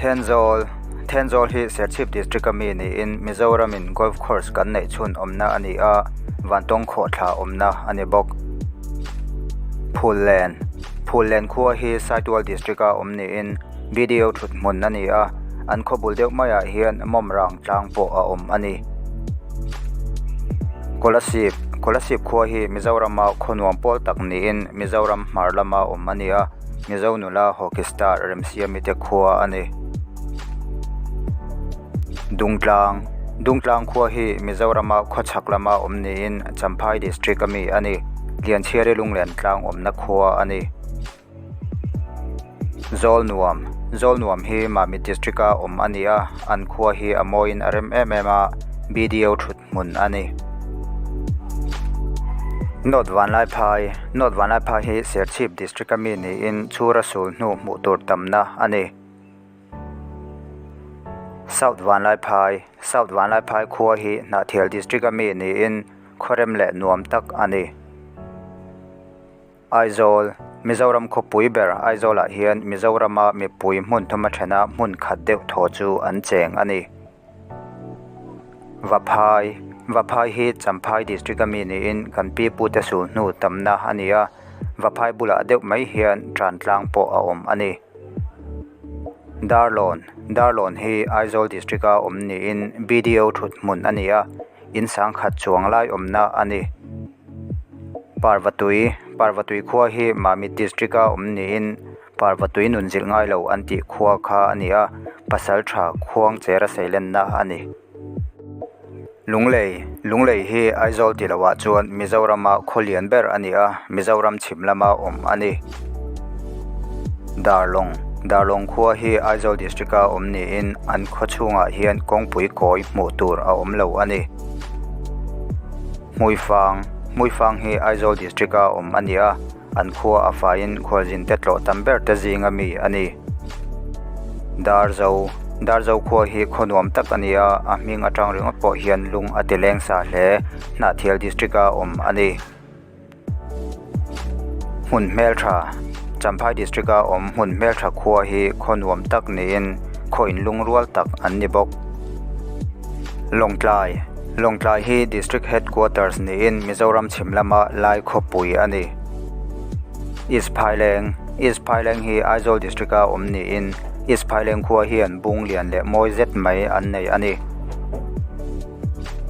Thenzawl, Thenzawl hi Serchhip District a mi niin Mizoramin Golf Course kan neih chhun awmna a ni a, Vantawng khawhthla awmna a ni bawk. Phullen, Phullen khua hi Saitual District a awm niin BDO thut hmun a ni a, an khaw bul deuh maiah hian mawmrang tlang pawh a awm a ni. Kolasib, Kolasib khua hi Mizorama khaw nuam pawl tak niin Mizoram hmar lama awm a ni a, Mizo nula hockey star Remsiami te khua a ni. Dungtlang, Dungtlang khua hi Mizorama khawchhak lama awm niin Champhai District a mi a ni. Lianchhiari Lunglen tlang awmna khua a ni. Zawlnuam, Zawlnuam hi Mamit District a awm a ni a, an khua hi a mawiin a rem em em a, BDO thut hmun a ni. North Vanlaiphai, North Vanlaiphai hi Serchhip District a mi niin Chhura sul hnu hmuh tur tamna a ni. South Vanlaiphai, South Vanlaiphai khua hi Hnahthial District a mi niin khuarem leh nuam tak a ni. Aizawl, Mizoram khawpui ber Aizawlah hian Mizorama mipui hmun thuma thena hmun khat deuh thaw chu an cheng a ni. Vaphai, Vaphai hi Champhai District a mi niin kan pi pute sul hnu tamna a ni a, Vaphai bulah deuh mai hian tan tlang pawh a awm a ni. Darlawn, Darlawn hi Aizawl District a awm niin BDO thut hmun a ni a, in sangkhat chuang lai awmna a ni. Parvatui, Parvatui khua hi Mamit District a awm niin Parvatui nun zilh ngai lo an tih khua kha a ni a, pasal tha khuang chera seilenna a ni. Lunglei, Lunglei hi Aizawl ti loah chuan Mizorama khaw lian ber a ni a, Mizoram chhim lama awm a ni. Darlawng, Darlawng khua hi Aizawl District a awm niin an khaw chhungah hian kawngpui kawi hmuh tur a awm lo a ni. Hmuifang, Hmuifang hi Aizawl District a awm a ni a, an khua a faiin khualzin te tlawh tam ber te zinga mi a ni. Darzo, Darzo khua hi khaw nuam tak a ni a, a hming atang ringawt pawh hian lung a ti leng sa hle, Hnahthial District a awm a ni. Hmun hmeltha, Champhai District a awm hmun hmeltha khua hi khaw nuam tak niin khaw inlungrual tak an ni bawk. Lawngtlai, Lawngtlai hi District Headquarters niin Mizoram chhim lama lai khawpui a ni. East Phaileng, East Phaileng hi Aizawl District a awm niin East Phaileng khua hian bung lian leh mawi zet mai an nei a ni.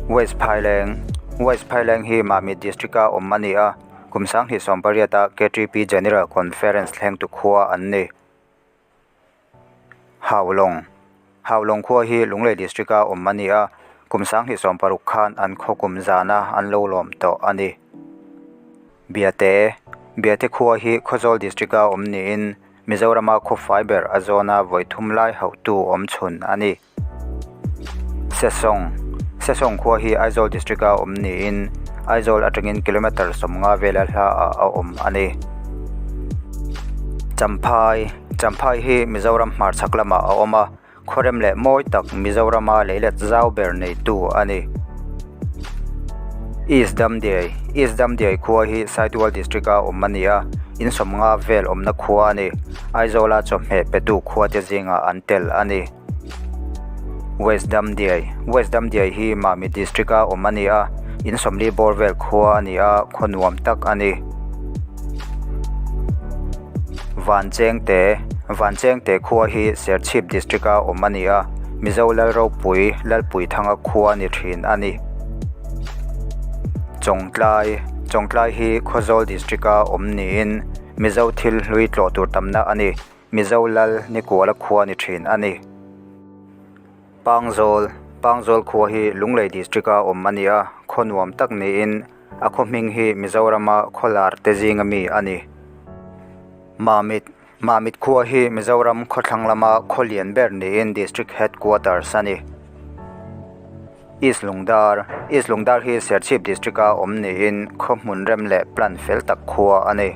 West Phaileng, West Phaileng hi Mamit District a awm a ni a, kum 2018 a KTP General Conference thlengtu khua an ni. Haulawng, Haulawng khua hi Lunglei District a awm a ni a, kum 2016 khan an khaw kum zana an lo lawm tawh a ni. Biate, Biate khua hi Khawzawl District a awm niin Mizorama khaw fai ber a zawna vawi thum lai hauhtu awm chhun a ni. Sesawng, Sesawng khua hi Aizawl District a awm niin Aizawl atangin kilometre 50 vela hla ah a awm a ni. Champhai, Champhai hi Mizoram hmarchhak lamah a awm a, khuarem leh mawi tak Mizorama leilet zau ber neitu a ni. East Damdiai, East Damdiai khua hi Saitual District a awm a ni a, in 50 vel awmna khua a ni. Aizawla chawhmeh petu khua te zingah an tel a ni. West Damdiai, West Damdiai hi Mamit District a awm a ni a, in 40 bawr vel khua a ni a, khaw nuam tak a ni. Vanchengte, Vanchengte khua hi Serchhip District a awm a ni a, Mizo Lalropui, Lalpuithanga khua ni thin a ni. Chawngtlai, Chawngtlai hi Khawzawl District a awm niin Mizo thil hlui tlawh tur tamna a ni. Mizo Lal Nikuala khua ni thin a ni. Pangzawl, Pangzawl khua hi Lunglei District a awm a ni a, khaw nuam tak niin a khaw hming hi Mizorama khaw lar te zinga mi a ni. Mamit, Mamit khua hi Mizoram khawthlang lama khaw lian ber niin District Headquarters a ni. East Lungdar, East Lungdar hi Serchhip District a awm niin khaw hmun rem leh plan fel tak khua a ni.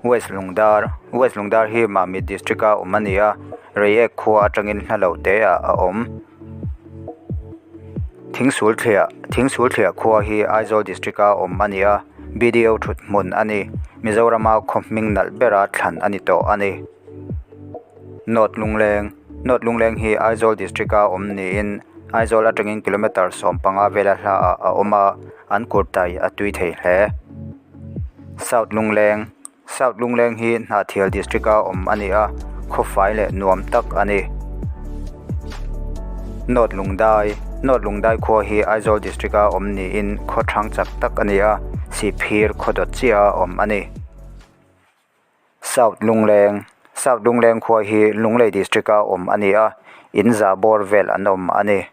West Lungdar, West Lungdar hi Mamit District a awm a ni a, Reiek khua atangin hla lo te ah a awm. Thingsulthliah, Thingsulthliah khua hi Aizawl District a awm a ni a, BDO thut hmun a ni. Mizorama khaw hming nalh bera thlan a ni tawh a ni. North Lungleng. North Lungleng hi Aizawl district a awm niin Aizawl atangin kilometre 15 vela hla ah a awm a, an kurtai a tui thei hle. South Lungleng South Lungleng hi Hnahthial district a awm a ni a, khawfai leh nuam tak a ni. North Lungdai North Lungdai khua hi Aizawl district a awm niin khaw thang chak tak a ni a, Sihphir khaw dawt chiah a awm a ni. South Lungleng South Lungleng khua hi Lunglei district a awm a ni a, in za bawr vel an awm a ni.